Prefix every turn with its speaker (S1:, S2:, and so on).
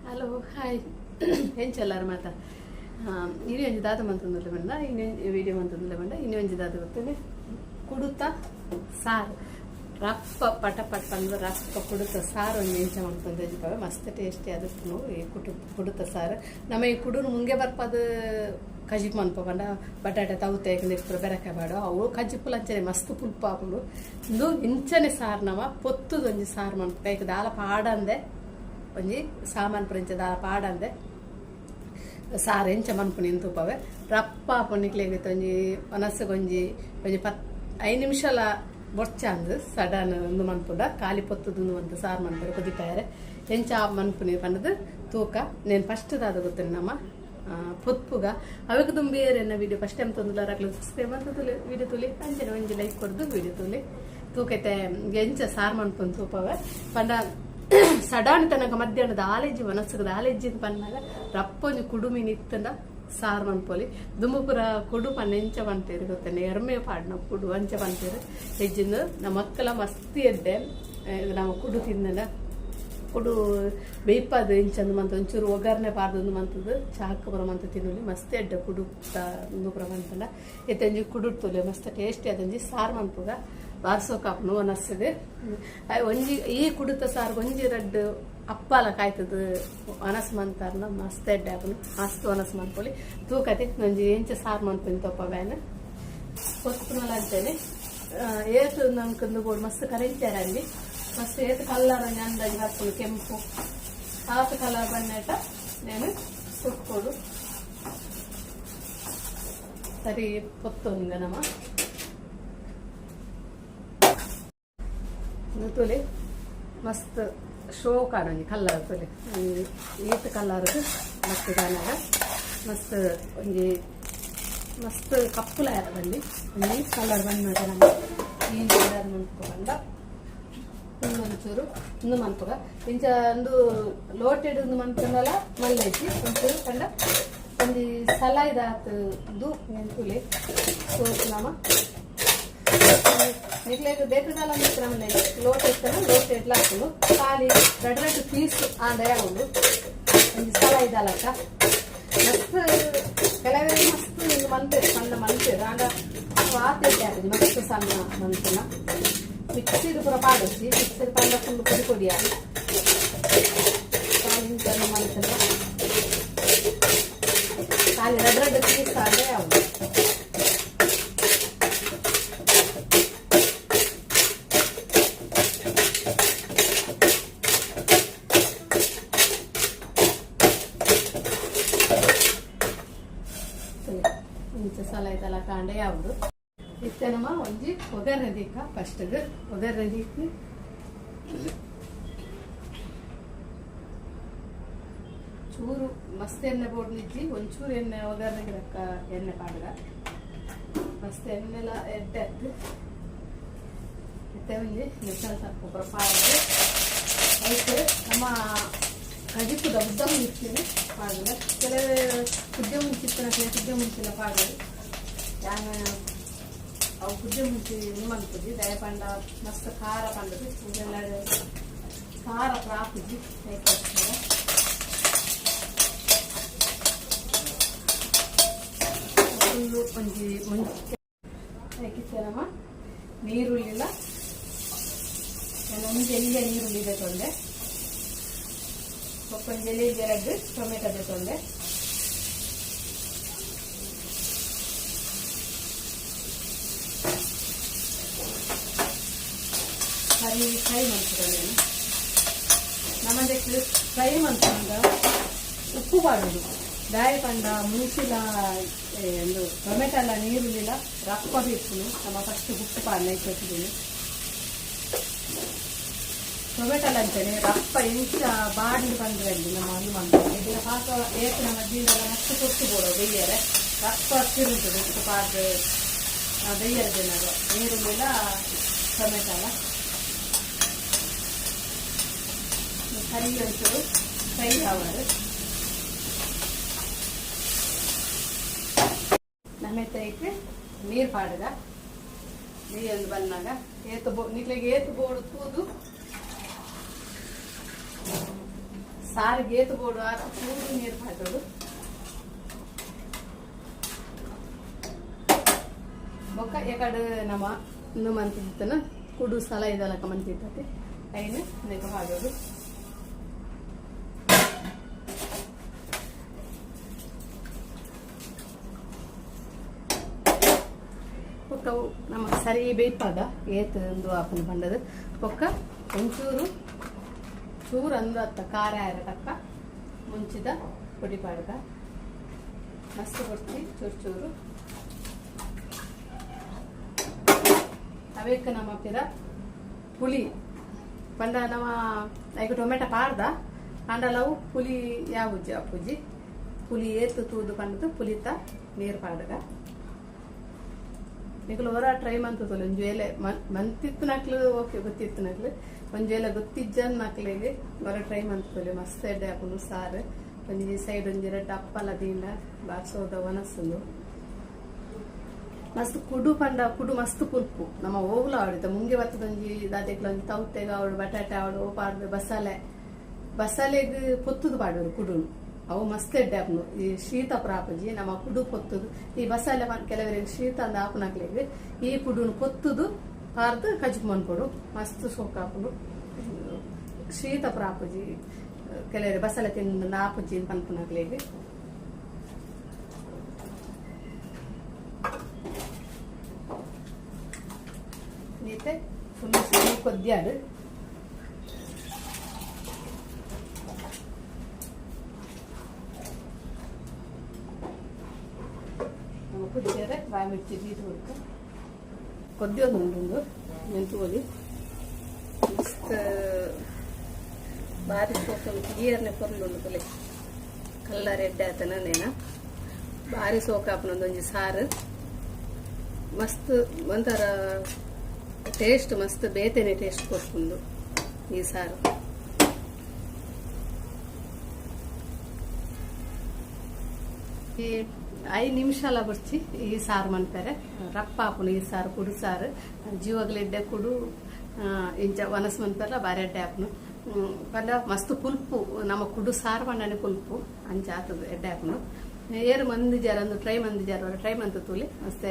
S1: Hello hi ಎಂಚೆಲ್ಲಾರು ಮಾತ ಇನಿ ಒಂಜಿ ದಾದ ಮಂತೊಂದುಲ್ಲೆ ಪಂಡ ಇನಿ ವಿಡಿಯೋ ಮಂತೊಂದುಲ್ಲೆ ಪಂಡ ಇನಿ ಒಂಜಿ ದಾದ ಗೊತ್ತುಂಡೆ ಕುಡುತ ಸಾರು ರಪ್ಪ ಪಟ ಪಟ ಪಂದ್ ರಪ್ಪ ಕುಡುತ ಸಾರು ಒಂಜಿ ಎಂಚ ಮನ್ಪುಂದು ಒಂಜಿ ಮಸ್ತ್ ಟೇಸ್ಟಿ ಆದಿಪ್ಪುಂಡು ಈ ಕುಟು ಕುಡುತ ಸಾರು. ನಮ ಈ ಕುಡುನು ಮುಂಗೆ ಬರ್ಪದ್ ಕಜಿಪು ಮನ್ಪ ಪಂಡ ಬಟಾಟೆ ತೌತೆ ಇಪ್ಪುರ ಬೆರಕೆ ಪಾಡು ಅವು ಕಜಿಪುಲ ಅಂಚನೆ ಮಸ್ತ್ ಪುಲ್ಪು ಆಪುಂಡು. ಉಂದು ಇಂಚನೆ ಸಾರು ನಮ ಪೊತ್ತುದು ಒಂಜಿ ಸಾರು ಮನ್ಪುಗ ಐಕ್ ದಾಲ ಪಾಡಂದೆ ಒಂಜಿ ಸಾಮಾನ್ ಪೂರ ಇಂಚ ದಾಲ ಪಾಡಂದೆ ಸಾರು ಎಂಚ ಮನ್ಪುನಿ ಇಂದ್ ತೂಪವೆ. ರಪ್ಪ ಆಪುಂಡು ನಿಕ್ಲೆಗ್ ಒಂಜಿ ವನಸ್ಗ್ ಒಂಜಿ ಒಂಜಿ ಪತ್ತ್ ಐನ್ ನಿಮಿಷಲ ಬೊರ್ಚಾಂದ್ ಸಡನ್ ಉಂದು ಮನ್ಪುಂಡ ಖಾಲಿ ಪೊತ್ತುದು ಉಂದು ಮಂತ್ ಸಾರು ಮನ್ಪೆರೆ ಕೊದಿಪಾಯೆರೆ ಎಂಚ ಮನ್ಪುನಿ ಪಂಡ್ದ್ ತೂಕ. ನೇನ್ ಫಸ್ಟ್ ದಾದ ಗೊತ್ತುಂಡು ನಮ ಪೊತ್ಪುಗ ಅವೆಕ್ ದುಂಬು ಏರ್ ಎನ್ನ ವಿಡಿಯೋ ಫಸ್ಟ್ ಟೈಮ್ ತೂಂದುಲ್ಲಾರ್ ಅಕ್ಲು ಸಬ್ಸ್ಕ್ರೈಬ್ ಮಂತ್ ತೂಲೆ ವಿಡಿಯೋ ತೂಲೆ ಅಂಚನೆ ಒಂಜಿ ಲೈಕ್ ಕೊರ್ದು ವಿಡಿಯೋ ತೂಲೆ ತೂಕೈತೆ ಎಂಚ ಸಾರು ಮನ್ಪುನಿ ತೂಪವೆ. ಪಂಡ ಸಡನ್ ತನಕ ಮಧ್ಯಾಹ್ನ ದಾಲೆಜ್ಜಿ ವನಸ್ಗ್ ದಾಲೆಜ್ಜಿ ಪನ್ನಗ ರಪ್ಪೊಂಜಿ ಕುಡು ಮೀನ್ ಇತ್ತ್ಂಡ ಸಾರು ಮನ್ಪೊಲಿ. ದುಂಬು ಪೂರ ಕುಡು ಪಂಡ ಎಂಚ ಪನ್ಪೆರ್ ಗೊತ್ತುಂಡ ಎರ್ಮೆ ಪಾಡ್ನ ಕುಡು ಅಂಚ ಪನ್ಪೆರ್ ಹೆಜ್ಜಿಂದು ನಮ್ಮ ಮಕ್ಕಳ ಮಸ್ತ್ ಎಡ್ಡೆ ನಮ ಕುಡು ತಿಂದ್ಂಡ ಕುಡು ಬೇಯ್ಪಾದ್ ಇಂಚಂದ್ ಮಂತ್ ಒಂಚೂರು ಒಗ್ಗರಣೆ ಪಾಡ್ದ್ ಉಂದು ಮಂತುದು ಚಾಕ್ ಪೂರ ಮಂತ್ ತಿನೊಲಿ ಮಸ್ತ್ ಎಡ್ಡೆ ಕುಡುತ ಉಂದು ಪೂರ ಮನ್ಪುಂಡ. ಇತ್ತೆ ಒಂಜಿ ಕುಡುಟ್ ತೂಲೆ ಮಸ್ತ್ ಟೇಸ್ಟಿ ಆದ್ ಒಂಜಿ ಸಾರು ಮನ್ಪುಗ ಬಾರಿ ಸೋಕು ಆಪುಂಡು ವನಸ್ಗ್. ಒಂಜಿ ಈ ಕುಡುತ ಸಾರ್ಗ್ ಒಂಜಿ ರಡ್ಡ್ ಅಪ್ಪಾಲ ಕಾಯ್ತುದು ವನಸ್ ಮಂತಾರ್ನ ಮಸ್ತ್ ಎಡ್ಡೆ ಆಪುಂಡು ಮಸ್ತ್ ವನಸ್ ಮನ್ಪೊಲಿ. ತೂಕತೆ ಒಂಜಿ ಎಂಚ ಸಾರು ಮನ್ಪುನಿ ತೋಪ ಬ್ಯಾನ್ ಪೊತ್ತುನಲ ಅಂಚನೆ ಏತ್ ನಂಕ್ ಉಂದು ಬೋಡು ಮಸ್ತ್ ಕರಿಂಚೆರೆ ಅಂದಿ ಮಸ್ತ್ ಏತ್ ಕಲರ್ ಒಂಜಿ ಅಂದಾಜಿ ಬರ್ಪುಂಡು ಕೆಂಪು ಆತ್ ಕಲರ್ ಬಣ್ಣಟ ನೇನ್ ಕುಕ್ಕೊಡು ಸರಿ ಪೊತ್ತೊಂದು ನಮ ಉಂದು ತೂಲೆ ಮಸ್ತ್ ಶೋಕ್ ಆಂಡ್ ಒಂಜಿ ಕಲರ್ ತೂಲೆ ಏತ್ ಕಲರ್ ಮಸ್ತ್ ದಾನಗ ಮಸ್ತ್ ಒಂಜಿ ಮಸ್ತ್ ಕಪ್ಪುಲ ಆಯೆರೆ ಬಲ್ಲಿ ಒಂಜಿ ಕಲರ್ ಬನ್ನಗ ನಮ ಮೀನ್ ಮನ್ಪುಗ ಉಂದು ಒಂಚೂರು ಉಂದು ಮನ್ಪುಗ ಇಂಚ ಉಂದು ಲೋಟೆಡ್ ಉಂದು ಮನ್ಪುಂಡಲ ಮಲ್ಲೆ ಇಜ್ಜಿ ಒಂಚೂರು ಪಂಡ ಒಂಜಿ ಸಲಾಯಿದಾತ್ ಉಂದು ತೂಲೆ ಸೋಕು ನಮ ನಿಕ್ಲೆಗ್ ಬೇತೆ ದಾಲ ಮಿತ್ತ್ ಲೋಟೆ ಇತ್ತಂಡ ಲೋಟೆ ಎಡ್ಲ ಆಪುಂಡು ಖಾಲಿ ರಡ್ಡ್ ರಡ್ಡ್ ಪೀಸ್ ಆಂಡ ಆಪುಂಡು ಒಂಜಿ ಸಲಾಯಿದ ಲೆಕ್ಕ ಮಸ್ತ್ ಕೆಲವೆರ್ ಮಸ್ತ್ ಉಂದು ಮನ್ಪೆರ್ ಸಣ್ಣ ಮನ್ಪೆರ್ ಆಂಡ ಅವು ಆತ್ ಎಡ್ಡೆ ಆಪುಜಿ ಮಸ್ತ್ ಸಣ್ಣ ಮನ್ಪುನ ಮಿಕ್ಸಿಡ್ ಪೂರ ಪಾಡೊಡ್ಚಿ ಮಿಕ್ಸಿಡ್ ಪಾಡ್ಂಡ ಫುಲ್ ಪೊಡಿ ಪೊಡಿ ಆವು ಖಾಲಿ ಇಂಚ ಮನ್ತ್ಂಡ ಖಾಲಿ ರಡ್ಡ್ ರಡ್ಡ್ ಪೀಸ್ ಆಂಡ ಆವು. ಇಂಚ ಸಲಾಯಿದ ಲೆಕ ಆಂಡ ಯಾವುದು. ಇತ್ತೆ ನಮ ಒಂಜಿ ಒಗ್ಗರಣೆ ದೀಕ ಫಸ್ಟ್ ಒಗ್ಗರಣೆ ದೀಕ್ ಚೂರು ಮಸ್ತ್ ಎಣ್ಣೆ ಬೋಡ್ನಿಜ್ಜಿ ಒಂಚೂರು ಎಣ್ಣೆ ಒಗ್ಗರಣೆಗೆ ಲೆಕ್ಕ ಎಣ್ಣೆ ಪಾಡ್ಗ ಮಸ್ತ್ ಎಣ್ಣೆಲ ಎಡ್ಡೆ ಅತ್ತ್. ಇತ್ತೆ ಒಂಜಿ ಮೆಣಸಿನ ಸೊಪ್ಪು ಪೂರ ಪಾಡ್ದ್ ಐಕ್ ನಮ ಕಜಿಪುದ ಉದ್ದ ಮುಂಚಿನ್ ಪಾಡುನ ಕೆಲವೆ ಕುದ್ಯ ಮುಂಚಿ ಇತ್ತಿನಕ್ಲೆ ಕುದ್ಯ ಮುಂಚಿಲ ಪಾಡೊಡು ಯಾನ್ ಅವು ಕುದ್ಯ ಮುಂಚಿ ಉಂದು ಮನ್ಪುಜಿ ದಾಯೆ ಪಂಡ ಮಸ್ತ್ ಖಾರ ಪಂಡುದು ಉಂದೆಲ್ಲಡ್ ಖಾರ ಪೂರ ಆಪುಜಿ ಐಕೋಸ್ಕರ. ಫುಲ್ಲು ಒಂಜಿ ಮುಂಚಿ ಐಕ್ ಇತ್ತೆ ನಮ ನೀರುಳ್ಳಿಲ ಯಾನ್ ಒಂಜಿ ಎಲ್ಯ ನೀರುಳ್ಳಿ ದೆತೊಂಡೆ ಬೊಕ್ಕ ಒಂಜಿ ಎಲ್ಯ ರಡ್ಡ್ ಟೊಮೆಟೊ ದೆತೊಂಡೆ. ಸರಿ ಫ್ರೈ ಮನ್ಪುಗ ನಮದಕ್ಕೆ ಫ್ರೈ ಮನ್ಪುನಗ ಉಪ್ಪು ಪಾಡೊಡು ದಾಯೆ ಪಂಡ ಮುಂಚಿಲ ಉಂದು ಟೊಮೆಟೊ ನೀರುಳ್ಳಿಲ ರಪ್ಪ ಇಪ್ಪುನು ನಮ ಫಸ್ಟ್ ಉಪ್ಪು ಪಾಡ್ನ ಐಕ್ ಟೊಮೆಟೊ ಅಂಚನೆ ರಪ್ಪ ಎಂಚ ಬಾಡ್ಂಡ್ ಪಂಡ್ರೆ ನಮ್ಮ ಉಂದು ಮನ್ಪುನ ಇಜ್ಜಿಂಡ ಪಾಕ ಏತ್ ನಮ ದೀಂಡಲ ಮಸ್ತ್ ಪೊರ್ತು ಬೋಡು ಬೆಯ್ಯರೆ ರಪ್ಪ ತಿರುಂತುಂಡು ಉಪ್ಪು ಪಾಡ್ದ್ ಬೆಯ್ಯರೆ ದೀನಗ ನೀರುಳ್ಳಿಲ ಟೊಮೆಟೊಲ ಸರಿ ಒಂಚೂರು ಫ್ರೈ ಆವಡ್. ನಮೆತ ಐಕ್ ನೀರ್ ಪಾಡುಗ ನೀರೊಂದು ಬನ್ನಗ ಏತ್ ಬೋ ನಿಕ್ಲೆಗ್ ಏತ್ ಬೋಡು ತೂದು. ಸಾರು ಗೇತು ಬೋಡು ಆತ ಚೂರು ನೀರು ಪಾಡೋಡು. ಬೊಕ್ಕ ಎಕಡೆ ನಮ್ಮ ಇನ್ನು ಮಂತಿತ್ತನ ಕುಡು ಸಲ ಇದೆಲ್ಲ ಮಂತಿತ್ತತೆ ಐನು ನೆಕ ಪಾಡೋಡು. ಬೊಕ್ಕ ನಮ್ಮ ಸರಿ ಬೇಯ್ಪಾಗ ಏತ್ ಒಂದು ಆಪನ ಬಂಡದು. ಬೊಕ್ಕ ಒಂಚೂರು ಚೂರು ಅಂದು ಅತ್ತ ಖಾರ ಆರ ತಕ್ಕ ಮುಂಚಿದ ಪೊಡಿ ಪಾಡ್ಗ ಮಸ್ತ್ ಕೊಡ್ತಿ ಚೂರು ಚೂರು. ಅವೇಕ ನಮ್ಮ ಪಿರ ಪುಳಿ ಪಂಡ ನಮ್ಮ ಐಕ ಟೊಮೆಟೊ ಪಾಡ್ದ ಅಂಡಲವು ಪುಲಿ ಯಾವುಜ್ಜಿ ಅಪ್ಪುಜಿ ಪುಲಿ ಏತು ತೂದು ಪಂಡದು ಪುಲಿತ ನೀರು ಪಾಡ್ಗ. ನಿಕುಲು ಹೊರ ಟ್ರೈ ಮಂತದಲ್ಲ ಒಂಜಿ ವೇಳೆ ಮಂತಿತ್ತು ನಕ್ಲು ಓಕೆ ಗೊತ್ತಿತ್ತು ನಕ್ಲು ಒಂಜಿ ವೇಳೆ ಗೊತ್ತಿಜ್ಜನ್ ನಕ್ಲಿಗೆ ಹೊರ ಟ್ರೈ ಮಂತದಲ್ಲ ಮಸ್ತ್ ಎಡ್ಡೆ ಹಾಕೊಂಡು ಸಾರು. ಒಂಜಿ ಸೈಡ್ ಒಂಜಿ ರಡ್ಡ್ ಅಪ್ಪಲ ದೀಂಡ ಬಾರ್ಸೋದ ಒನಸುಂದು ಮಸ್ತ್ ಕುಡು ಪಂಡ ಕುಡು ಮಸ್ತ್ ಪುಲ್ಪು ನಮ್ಮ ಓವುಲ ಆಡಿದ ಮುಂಗೆ ಬತ್ತದೊಂಜಿ ದಾದೆಕ್ಲ ಒಂಜಿ ತೌತೆಗ ಆವಡು ಬಟಾಟೆ ಆವಡು ಓ ಪಾಡ್ದು ಬಸಾಲೆ ಬಸಾಲೆಗ್ ಪೊತ್ತುದು ಪಾಡೋರು ಕುಡುನು ಅವು ಮಸ್ತ್ ಎಡ್ಡೆ ಆಪುಂಡು. ಈ ಶೀತ ಪ್ರಾಪಜಿ ನಮ್ಮ ಕುಡು ಪೊತ್ತುದು ಈ ಬಸಾಲೆ ಕೆಲವರಿಗೆ ಶೀತ ಅಂದ ಆಪುನಕ್ಲೆಗ್ ಈ ಕುಡುನು ಪೊತ್ತುದು ಪಾರ್ದು ಕಜ್ಜು ಮನ್ಪೊಡು ಮಸ್ತ್ ಸೋಕ್ ಆಪುಂಡು. ಶೀತ ಪ್ರಾಪಜಿ ಕೆಲವರು ಬಸಾಲೆ ತಿಂದು ಆಪುಜಿ ಪನ್ಪುನಕ್ಲೆಗ್. ನೀತೆ ಫುಲ್ ಸರಿ ಕೊದ್ಯಾಡು. ಕುದಿಯರೆ ಬಾಯಿ ಮಿರ್ಚಿ ಬೀದು ಕೊಡ್ಕ ಕೊದ್ದಿಯೊಂದು ಉಂಡು ಮೆಂತುಗೊಲಿ ಮಸ್ತ್ ಬಾರಿ ಸೋಕು ಗೀಯರ್ನೆ ಪೊರ್ಲು ಉಂಡು ಕೊಲೆ ಕಲ್ಲರ್ ಎಡ್ಡೆ ಆತನ ನೇನ ಬಾರಿ ಸೋಕಾಪುನೊಂದೊಂಜಿ ಸಾರು ಮಸ್ತ್ ಒಂಥರ ಟೇಸ್ಟ್ ಮಸ್ತ್ ಬೇತೆನೆ ಟೇಸ್ಟ್ ಕೊರ್ಪುಂಡು ಈ ಸಾರು. ಈ 5 ನಿಮಿಷ ಬರ್ಚಿ ಈ ಸಾರು ಮನ್ಪೆರೆ ರಪ್ಪ ಆಪುಂಡು ಈ ಸಾರು ಕುಡು ಸಾರು ಜೀವಗ್ಲೆಡ್ಡೆ ಕುಡು ಇಂಚ ವನಸ್ ಮನ್ಪೆರ್ಲ ಬಾರಿ ಎಡ್ಡೆ ಆಪುಂಡು. ಪಂಡ ಮಸ್ತ್ ಪುಲ್ಪು ನಮ್ಮ ಕುಡು ಸಾರು ಪಂಡನೆ ಪುಲ್ಪು ಅಂಚ ಆತದ ಎಡ್ಡೆ ಆಪುಂಡು. ಏರು ಮಂದಿ ಜಾರ ಅಂದು ಟ್ರೈ ಮಂದಿ ಜಾರ ಟ್ರೈ ಮಂತ ತೂಲಿ ಮಸ್ತ್.